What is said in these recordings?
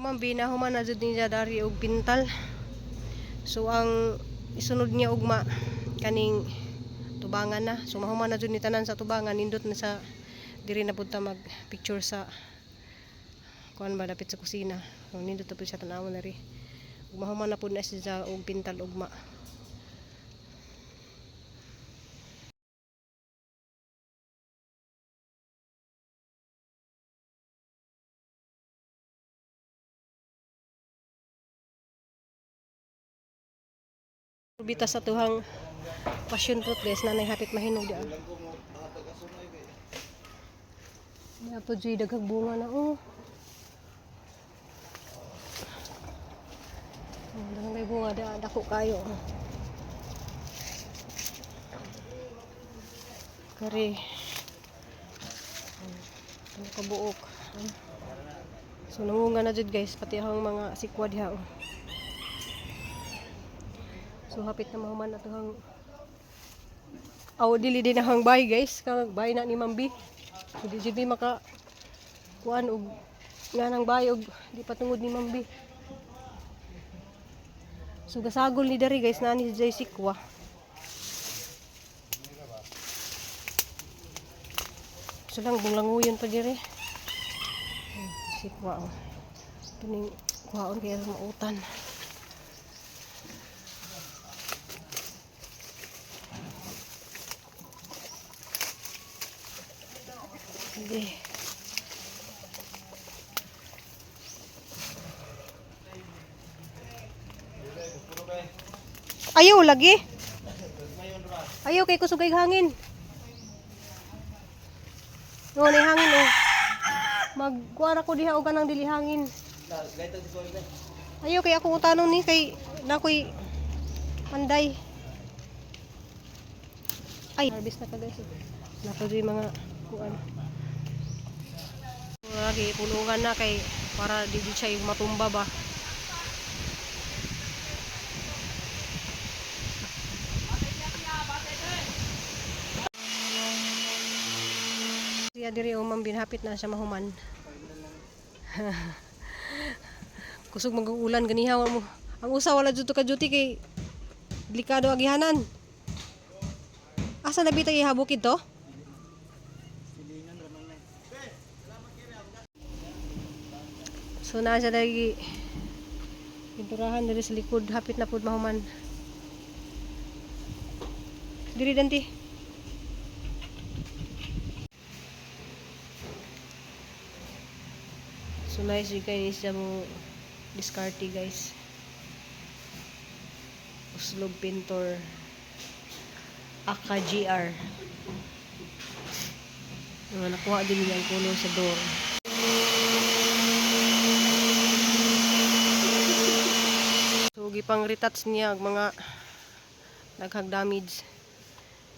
Ma'am, binahuman na jud niya dari og pintal. So ang isunod niya ugma kaning tubangan na. So mahuman na jud ni tanan sa tubangan, nindot na sa diri na pud ta mag picture sa kuan ba, dapit sa kusina. So nindot na pud siya tan-awon diri. Ug mahuman na pud na siya og pintal ugma. Bita sa tuhang passion fruit, guys, nanay hapit mahinog di. Naa po dyan daghang bunga na, oh. Oh, daghang kay bunga da, dako kayo. Oh. Kari. Oh, ano kabuok. Oh. So nangunga na jud, guys, pati ang mga sikwa diha, oh. So hapit na mahuman na tuhang. Aw, dili din ang bay, guys, kag bay na ni Ma'am B. So di jud mi maka kuan og nga nang bay og di patungod ni Ma'am B. So gasagol ni dari, guys, nani si Jay sikwa. So lang bunglanguyon pa diri. Sikwa, oh. Kining kuhaon kay mautan. Hindi. Ayaw lagi. Ayaw kay kusugay hangin. No, nay hangin, oh. Magkuara ko diha og kanang dili hangin. Ayaw kay ako utanon ni kay nakoy panday. Ay, harvest na ka, guys. Nako di mga kuan. Lagi pulungan na kay para di di siya yung matumba ba. Siya diri, oh, ma'am, binhapit na siya mahuman. Kusog mag-ulan ganiha mo. Ang usa wala jud to ka duty kay delikado agihanan. Asa na bitay ihabukid to? So naa siya lagi pinturahan diri sa likod, hapit na pud mahuman. Diri danti. So nice jud kay ni siya mo diskarte, guys. Uslob Pintor Aka GR. Mga nakuha din niya ang color sa door. So gipang retouch niya ang mga daghang damage.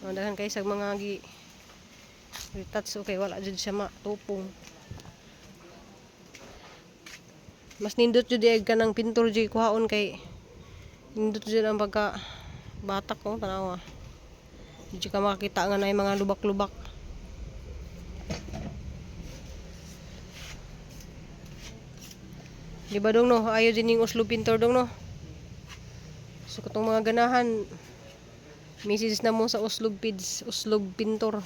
Mga daghan kay sa mga gi retouch, okay wala jud siya matupong. Mas nindot jud ay kanang pintor jud kuhaon kay nindot jud ang pagka batak ko, tanawa. Di jud ka makakita nga naay mga lubak-lubak. Di ba dong no? Ayo din yung uslob pintor dong no? So katong mga ganahan, message na mo sa Uslob Pids, Uslob Pintor.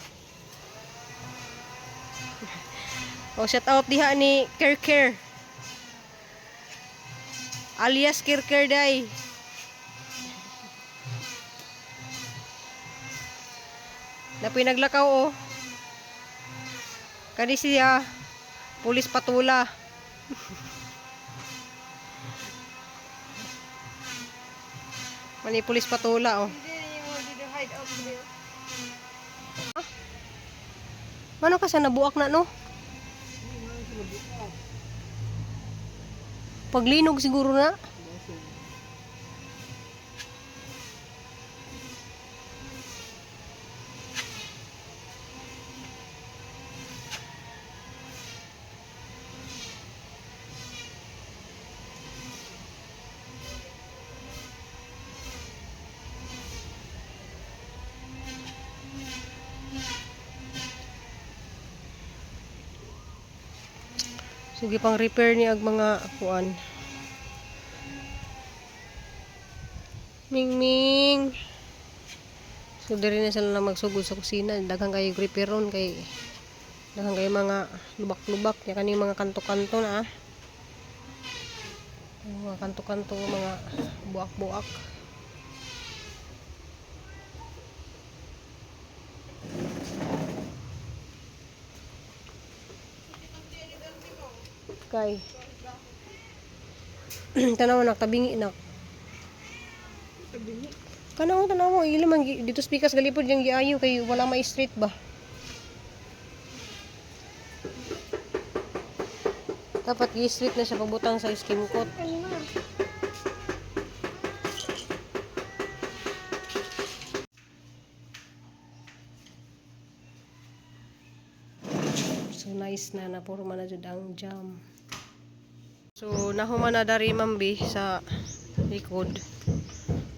O shout out diha ni Care Care. Alias Care Care day. Napoy naglakaw, oh. Kani siya pulis patula. Mani pulis patula, oh. Hindi hide up there. Mano ka sa nabuak na no? Paglinog siguro na. Sige, pang repair ni ag mga kuan. Ming Ming. So diri na sila na magsugod sa kusina. Daghan kayo repair ron kay daghan kayo mga lubak-lubak nya kani mga kanto-kanto na ah. Mga kanto-kanto, mga buak-buak. Kay tanaw nak, tabingi nak. Tabingi. Kanaw, tanaw mo ila man dito speakers galipod yang giayo kay wala may street ba. Dapat gi-street na siya pagbutang sa skim coat. Ayun na. So nice na na puro man na jud ang jam. So nahuman na dari, mambi, sa likod.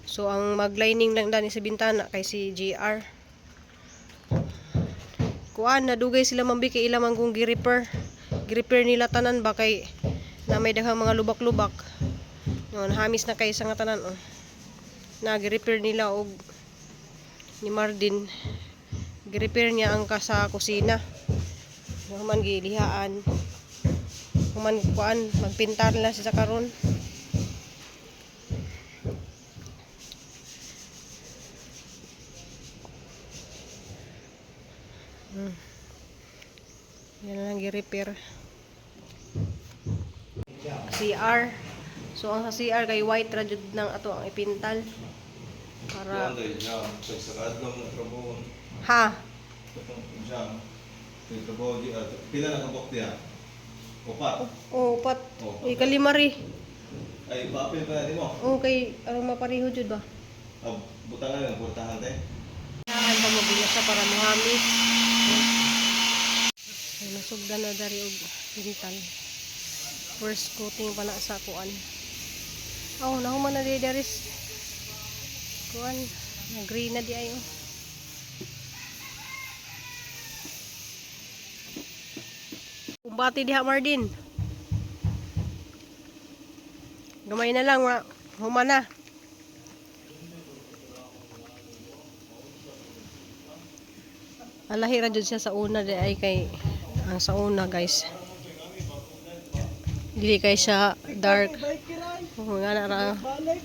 So ang maglining lang dani sa bintana kay si GR. Kuan, nadugay sila, mambi, kay ila man kung gi-repair. Gi-repair nila tanan ba kay na may daghang mga lubak-lubak. No, hamis na kay sa nga tanan oh. Na gi-repair nila og ni Mardin. Gi-repair niya ang kasa kusina. Human gilihaan. Human kuan, magpintar na siya karon. Yan na lang gi-repair. CR. So ang sa CR kay white ra jud nang ato ang ipintal. Para Kuan dahil jam, kay sa kaadlaw mo trabaho. Ha. Katong jam. Kay trabaho di at pila na kabok diha? Upat. Oh, upat. Oh, Uy, kalima ri. Ay, paapil pa na mo. Oh, kay aron mapareho jud ba. Ah, butangan lang portahan te. Saan pa mabila siya para muhamis. So, nasugdan na dari og pintal. First coating pa na sa kuan. Oh, nahuman na di daris. Kuan, na green na di ayo. Kumbati diha, Mardin. Gamay na lang, human na. Alahi ra jud siya sa una di ay kay ang sa una, guys. Dili kay siya dark. Bike kiray. Oo, nga na ra. Balik.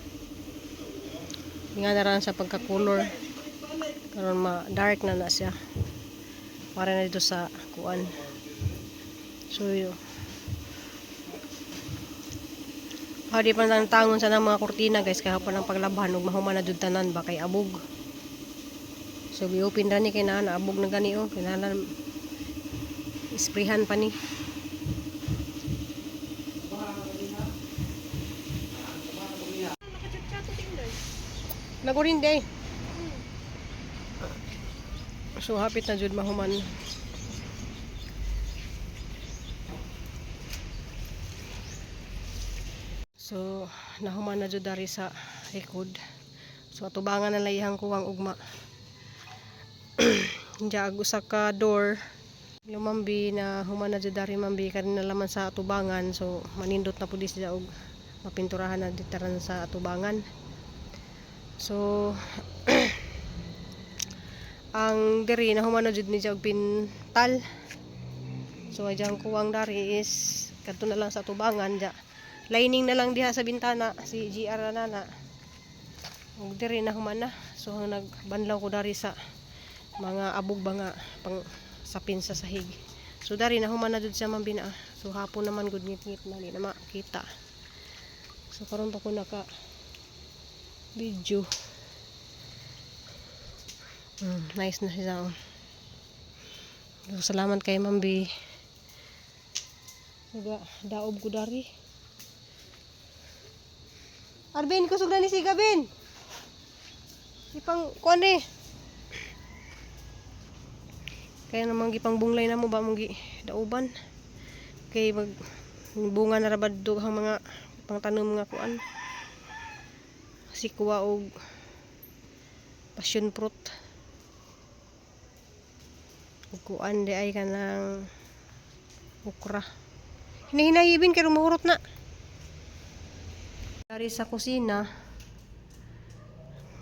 Nga na ra sa pagka-color. Karon ma dark na na siya. Para na dito sa kuan. So yun. Ah, di pa nang tangon sa nang mga kurtina, guys, kaya pa nang paglabhan ug mahuman na jud tanan ba kay abog. So gi-open ra ni kay naa na abog na gani oh, kinahanglan isprehan pa ni. Nakachat-chat tingnan. Nagurin day. So hapit na jud mahuman. So nahuman na jud dari sa likod. So atubangan na layhang kuwang ugma. Diya ag usa ka door. Lumambi na human na jud dari, mambi, kanin na laman sa atubangan. So manindot na pud siya og mapinturahan na ditaran sa atubangan. So ang diri nahuman na jud ni siya og pintal. So ay diyang kuwang dari is kadto na lang sa tubangan ja. Lining na lang diha sa bintana si GR na nana. Ug diri nahuman na. So ang nagbanlaw ko dari sa mga abog ba nga pang sapin sa sahig. So dari nahuman na jud siya mambina. So hapon naman gud, ngit-ngit na di na makita. So karon pa ko naka video. Nice na siya. Oh. So, salamat kay Ma'am B. Naga, daob ko dari. Arvin, kusog na ni si Gabin. Ipang, kuan eh. Kaya namang gipang bunglay na mo ba mong gi dauban. Kay mag bunga na rabad do ang mga pangtanom nga kuan. Sikwa og passion fruit. Ug kuan di ay kanang okra. Hinahinay ibin kay mahurot na. Dari sa kusina,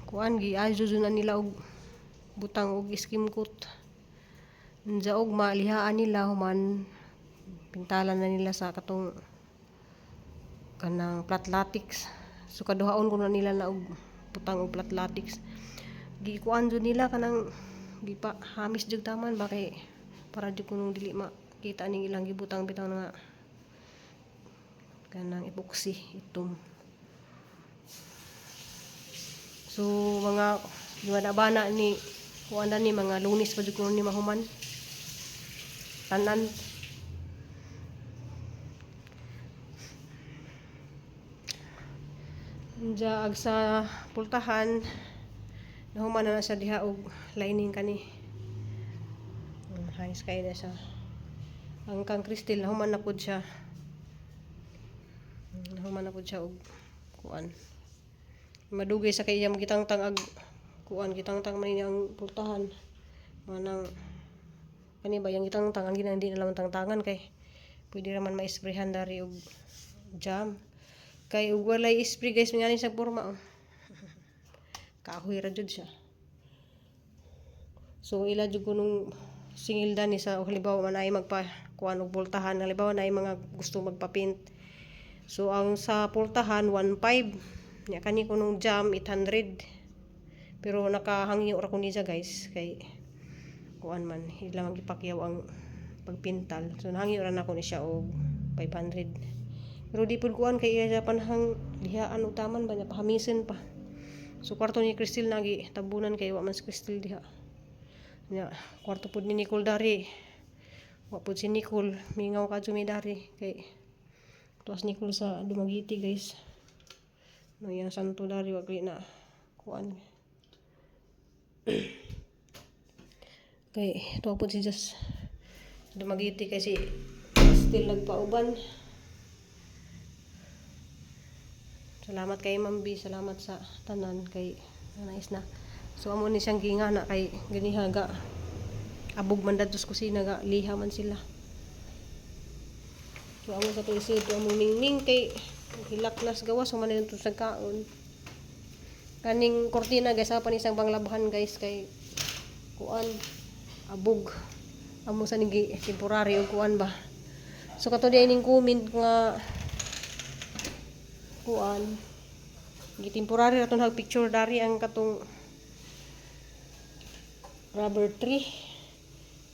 kuan gi ajo na nila og butang og skim coat. Unja og malihaan nila human pintalan na nila sa katong kanang platlatix. So kaduhaon ko na nila na og butang og platlatix. Gikuan jud nila kanang gipa hamis jud taman ba kay para jud kunong dili makita ning ilang gibutang bitaw nga kanang epoxy itom. So mga bana ni kuan na ni mga Lunes pa jud kuno ni mahuman. Tanan. Unja ag sa pultahan nahuman na siya diha og lining kani. Hayos kay na siya. Ang kang Cristel nahuman na pud siya. Nahuman na pud siya og kuan. Madugay sa kay iya magitangtang ag kuan, gitangtang man niya ang pultahan. Manang kani ba yang gitangtang ang ginang di na lang tangtangan kay pwede ra man maisprehan dari og jam. Kay ug walay spray guys, ngani sa porma oh. Kahoy ra jud siya. So ila jud kunong singil dani sa halimbawa man ay magpa kuan og pultahan, halimbawa na ay mga gusto magpa-paint. So ang sa pultahan 1.5. Nya kani kunong jam 800. Pero nakahangyo ra ko niya guys kay kuan man ila man gipakyaw ang pagpintal. So nahangyo ra nako ni siya og 500. Pero di pud kuan kay iya sa panhang lihaan og taman ba niya pahamisen pa. So kwarto ni Cristel nagi tabunan kay wa man si Cristel diha. Nya kwarto pud ni Nicole dari. Wa pud si Nicole, mingaw ka mi dari kay tuas Nicole sa Dumaguete guys. No yang santo dari wa gali na kuan. Kay tuwa pud si Just Dumaguete kay si Cristel nagpauban. Salamat kay Ma'am B, salamat sa tanan kay nais na. So amo ni siyang ginga na kay ganiha ga abog man dadto sa kusina ga liha man sila. So amo sa tuig to among ningning kay hilak nas gawas human na sa kaon. Kaning kortina guys, pa ni isang panglabhan guys kay kuan abog. Amo sa ning temporary og kuan ba. So kato di ning comment nga kuan gitemporary ra tong picture dari ang katong rubber tree.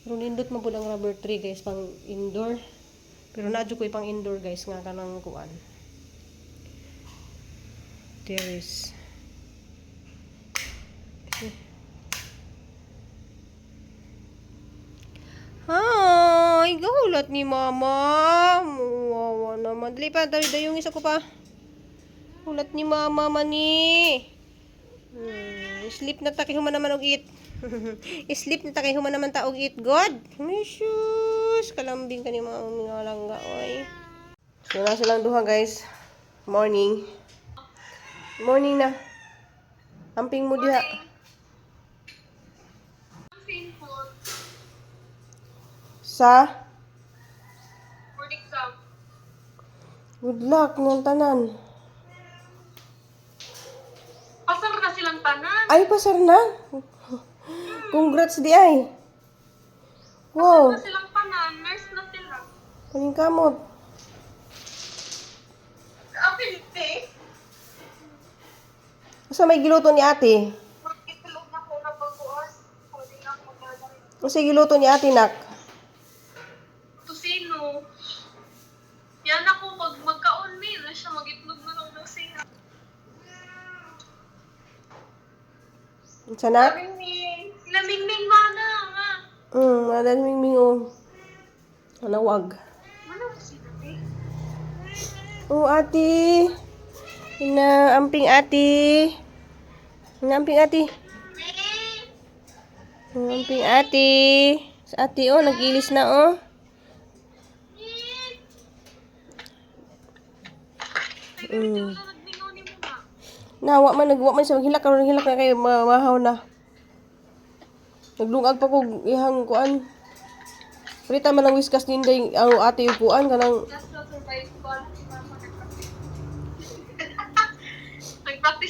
Pero nindot man pud ang rubber tree guys pang indoor. Pero naa jud ko'y pang indoor guys nga kanang kuan. Terrace. Okay. Hi! Gahulat ni mama. Wawa naman. Dali pa, dali dayong isa ko pa. Hulat ni mama mani. Sleep na ta kay human naman og eat. Sleep na ta kay human naman ta og eat god. Sus, kalambing ka ni mga mga langga oy. So na silang duha guys. Morning. Morning na. Amping mo diha. Painful. Sa Board exam. good luck ng tanan. Pasar na silang tanan. Ay, pasar na. Congrats di ay. Wow, Na silang tanan. Nurse na sila. kaning kamot. Apil eh. Asa may giluto ni ate? Magkitulog na ko na pagbuas. Pwede na ako maglalaro. Asa giluto ni ate nak? Tusino. Yan ako pag magkaon ni na siya magitlog na lang daw siya. Unsa nak? Lamingning. Lamingning mana nga. Wala ming mingo. Manawag. Mana ko sila eh? Oh, ate. Inaamping ate. Inaamping ate. Inaamping ate. Sa ate oh, nag-ilis na oh. Wala nagningaw ni mo na. Na, wa man nagwa man siya maghilak karon hilak na kay mahaw na. Naglungag pa ko ihang kuan. Prita man ang whiskas ninday ang ate yung kuan kanang Last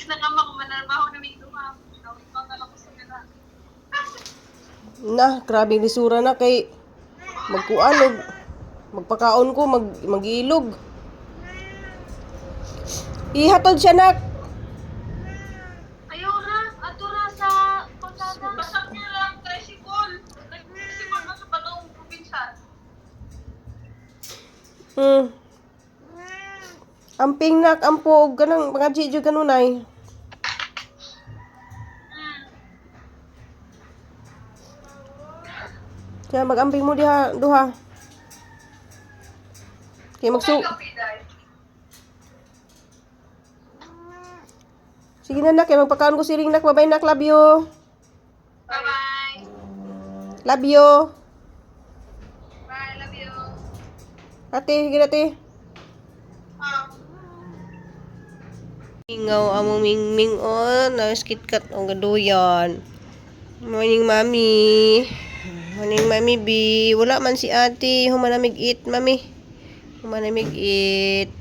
Practice na ka ma kung manarbaho na may duha. Ikaw na lang ko sa kanila. Na, grabe lisura na kay magkuan og magpakaon ko mag magilog. Ihatod siya, nak. Ayaw ra, ato ra sa pasada. Basak niya lang, tricycle. Tricycle mo sa patong probinsya. Amping nak, ampo og ganang mga jiju kanunay. Kaya magamping mo diha duha. Kay magsu Kape, day. Sige na nak, kay magpakaon ko siring nak. Bye-bye nak, love you. Bye-bye. Love you. Bye, love you. Ate, sige na, ate. Ah. Ingaw among mingming oh, nais KitKat o gaduyan. Morning, Mami. Morning, Mami B. Wala man si ate. Humanamig eat, Mami. Humanamig eat.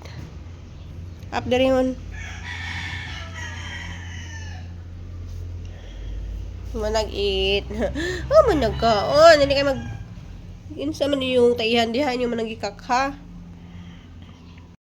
Up diri hon. Humanag eat. Oh, manag ka. Oh, dili kay mag insa man yung taihan diha inyo manang gikakha.